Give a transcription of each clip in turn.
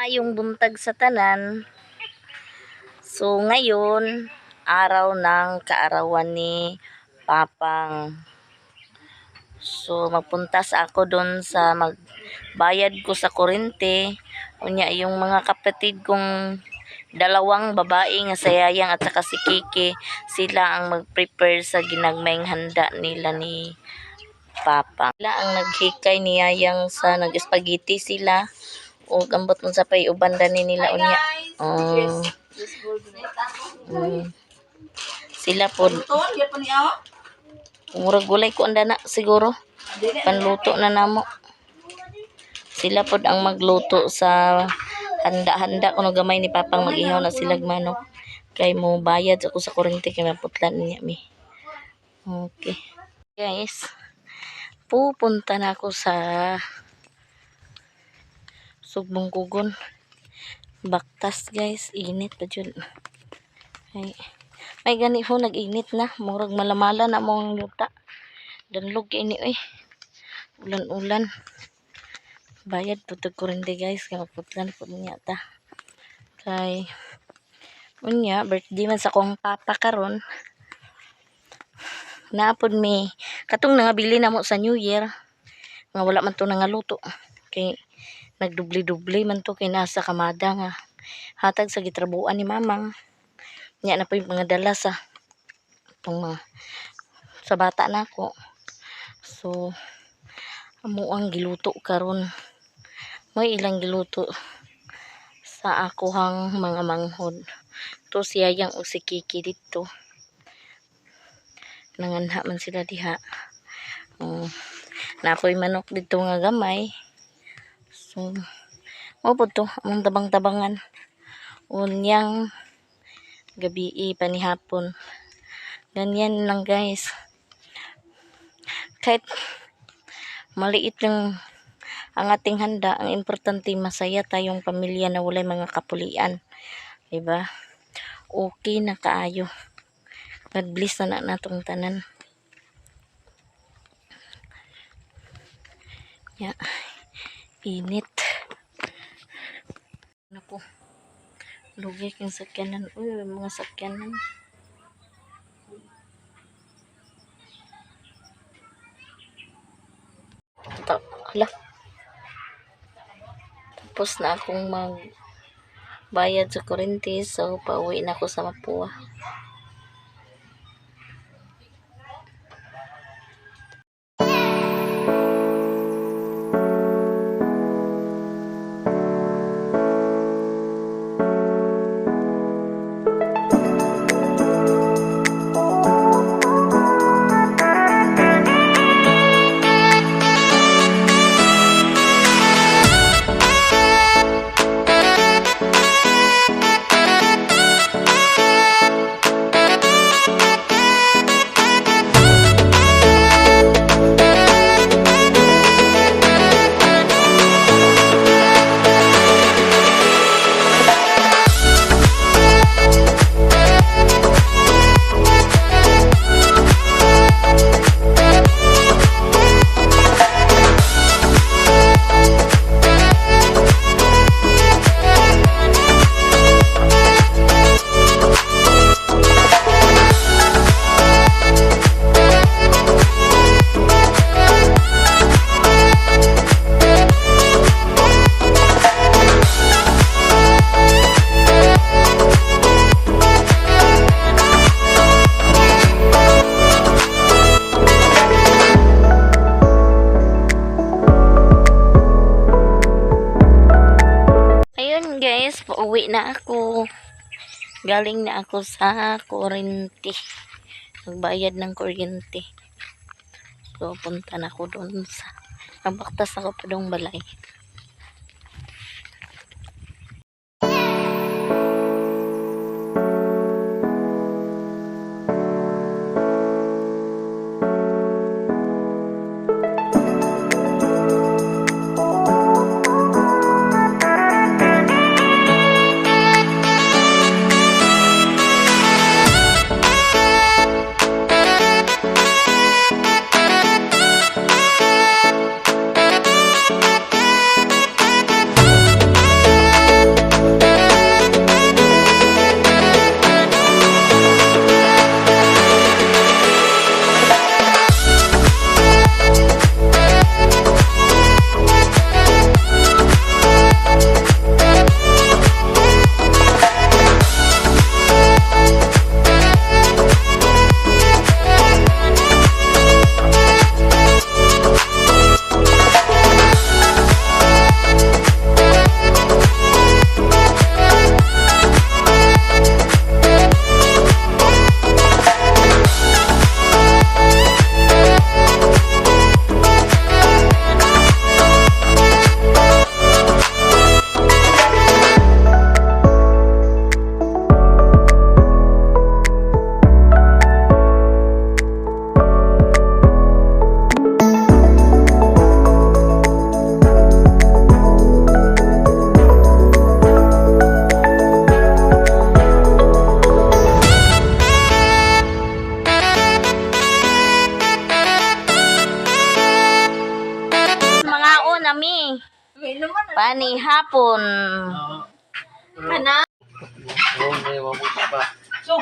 Maayong buntag sa tanan. So ngayon, araw ng kaarawan ni Papang. So magpuntas ako doon sa magbayad ko sa kuryente. Unya yung mga kapatid kong dalawang babae nga sa Yayang at saka si Kiki, sila ang mag-prepare sa ginagmayng handa nila ni Papa. Sila ang naghikay ni Yayang sa nag-spaghetti sila o gambot unsa pay uban dani nila Hi unya. guys! Oh. Yes, gold. Sila po Luton, gyapon niya oh. murag gulay ko anda na siguro. Panluto na namo. Sila pod ang magluto sa handa-handa kuno gamay ni Papang mag-ihaw na silag manok. Kay mo bayad ako sa kuryente kay maputlan niya mi. Okay. Guys, pupunta na ako sa Sugbong Kugon. Baktas guys, init pa jud. Ay, may gani ho nag-init na, murag malamala na mo ang yuta. Danlog kay ni oy. Ulan-ulan. Bayad po tag kuryente guys, kay maputlan po niya ta. Kay unya birthday man sa akong papa karon. Naapod mi katong nangabili na mo sa New Year nga wala man to nangaluto kay nagdubli-dubli man to kay nasa kamada nga hatag sa gitrabuan ni mamang nya na po yung mga dala sa itong mga sa bata nako. So amo ang giluto karon, may ilang giluto sa akuhang mga manghod to si Yayang o si Kiki dito nanganha man sila diha. Oh, na ako'y manok dito nga gamay. So mao po to among tabang-tabangan unyang gabi panihapon. Ganyan lang guys, kahit maliit lang ang ating handa, ang importante masaya tayong pamilya na walay mga kapulian, diba? Okay na kaayo. God bless na na natong tanan. Ya, init. Naku, lugi kang sakyanan. Uy, mga sakyanan. Ta hala. Tapos na akong mag bayad sa kuryente, so pauwi na ako sa Mapua. Ayun guys, pauwi na ako. Galing na ako sa kuryente. Nagbayad ng kuryente. So, punta na ako doon sa nagbaktas ako pa doong balay. May naman. Panihapon. Kana. Oo, may mabuti pa. So,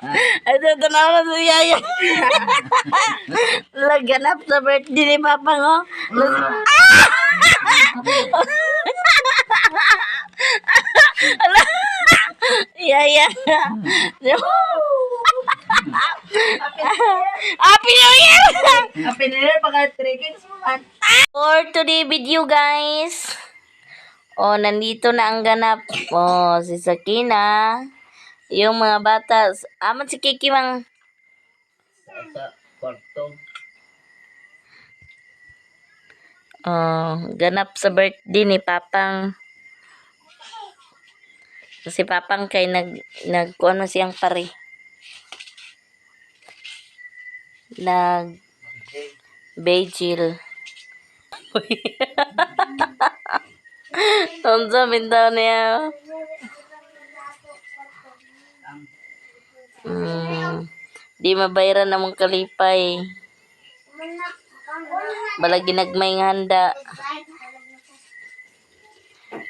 Ay, tanaw na si Yaya. Laganap sa birthday ni Papang, oh. Ala! Yaya. Happy New Year! Happy New Year, pagka 3 kings mo man. For today video, guys. Oh, nandito na ang ganap. Oh, si Sakina. Yung mga bata. Aman si Kiki mang. Sa kwarto. Oh, ganap sa birthday ni Papang. Kasi Papang kay nag kuan man siyang pare. Nag Bejil. Unsa mintaw niya? Di mabayaran namang kalipay. Balag ginagmay nga handa.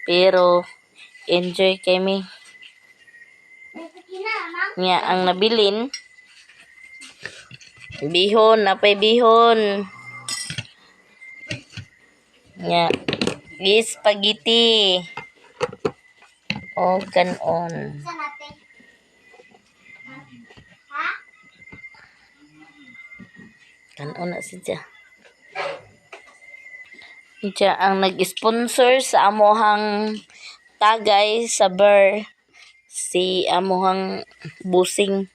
Pero enjoy kami. Nya ang nabilin bihon, napay bihon. Nya spaghetti. O kanon. Kanon na siya. Siya ang nag-sponsor sa amohang tagay sa bar, si amohang busing,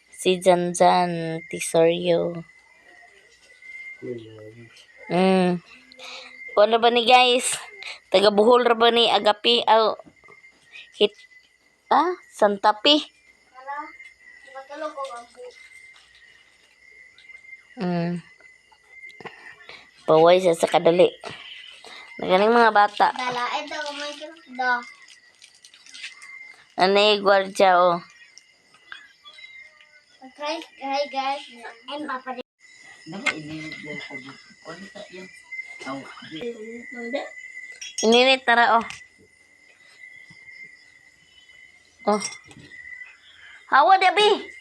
si Janjan Tisorio. Kuno ba ni, guys? Taga Bohol ra ba ni Agapi aw hit ah Santapi. Paway siya sa kadali. Nagaling mga bata. Anay gwardya oh. Hi guys, I'm Papa. Nama ini dia pag konta yan. Aw, di. Ininit tara oh. Oh. Hawa dabi.